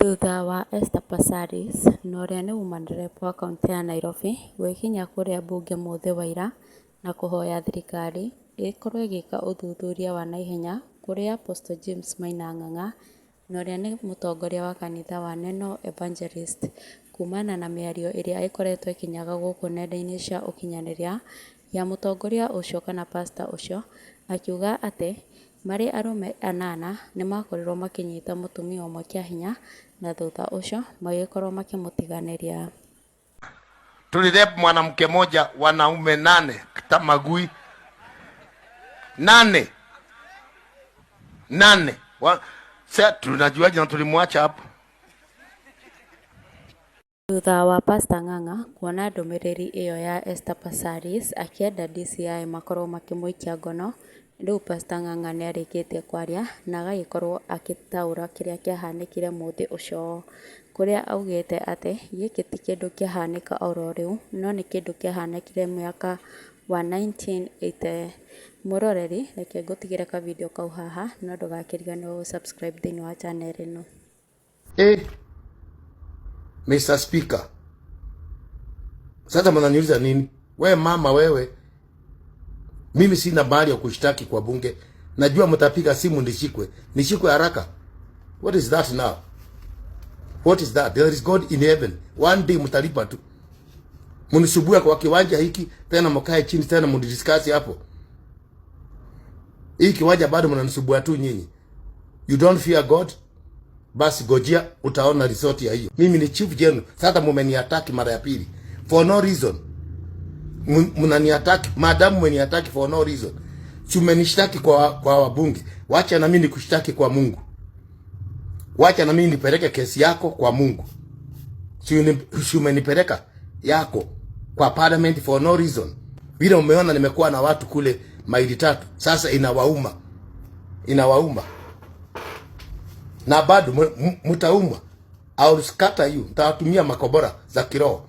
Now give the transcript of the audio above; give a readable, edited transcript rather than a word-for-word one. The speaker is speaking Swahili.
Thutha wa Esther Passaris na ũrĩa nĩ woman rep wa kauntĩ ya Nairobi gwĩkinyia kũrĩa mbunge mũthĩ wa ira na kũhoya thirikari ĩkorwo ĩgĩka ũthuthuria wa naihenya kũrĩ Apostle James Maina Ng'ang'a na ũrĩa nĩ mũtongoria wa kanitha wa Neno Evangelist kumana na mĩario ĩrĩa ĩkoretwo ĩkĩnyaga gũkũ nenda-inĩ cia ũkinyanĩria ya mũtongoria ũcio kana pastor ũcio akiuga atĩ marĩ arũme anana nĩmakorirwo makĩnyita mũtumia ũmwe kĩa hinya na thutha ũcio magĩkorwo makĩmũtiganĩria. Tulirape mwanamke moja, wanaume nane, tamagui nane nane. Sa tunajuaje na tulimwacha hapo? Thutha wa Pastor Ng'ang'a kuona ndũmĩrĩri ĩyo ya Esther Passaris akĩenda DCI makorwo makĩmũikia ngono, rĩu Pastor Ng'ang'a nĩarĩkĩtie kwaria na agagĩkorwo akĩtaũra kĩrĩa kĩahanĩkire mũthĩ ũcio, kũrĩa augĩte atĩ gĩkĩ ti kĩndũ kĩahanĩka oro rĩu, no nĩ kĩndũ kĩahanĩkire mwaka wa 1980. Mwĩroreri, reke ngũtigĩre ka video kau haha, no ndũgakĩriganĩrwo gũ subscribe thĩinĩ wa channel ĩno. Eh, Mr. Speaker, sasa mnaniuliza nini? We mama wewe, mimi sina bahari ya kushtaki kwa bunge. Najua mtapiga simu nishikwe, nishikwe haraka. What is that now? What is that? There is God in heaven. One day mtalipa tu. Mnisubua kwa kiwanja hiki tena, mkae chini tena mdiscuss hapo. Hii kiwanja bado mnanisubua tu nyinyi. You don't fear God? Basi gojea utaona result ya hiyo. Mimi ni chief general. Sasa mumeniattack mara ya pili for no reason. Mnaniattack, madamu mmeniattack for no reason. Si umenishtaki kwa wabunge. Wacha na mimi nikushtaki kwa Mungu. Wacha na mimi nipeleke kesi yako kwa Mungu. Si umenipeleka yako kwa parliament for no reason. Vile umeona nimekuwa na watu kule maili 3. Sasa inawauma. Inawauma. Na bado mtaumwa. I will scatter you. Nitawatumia makobora za kiroho.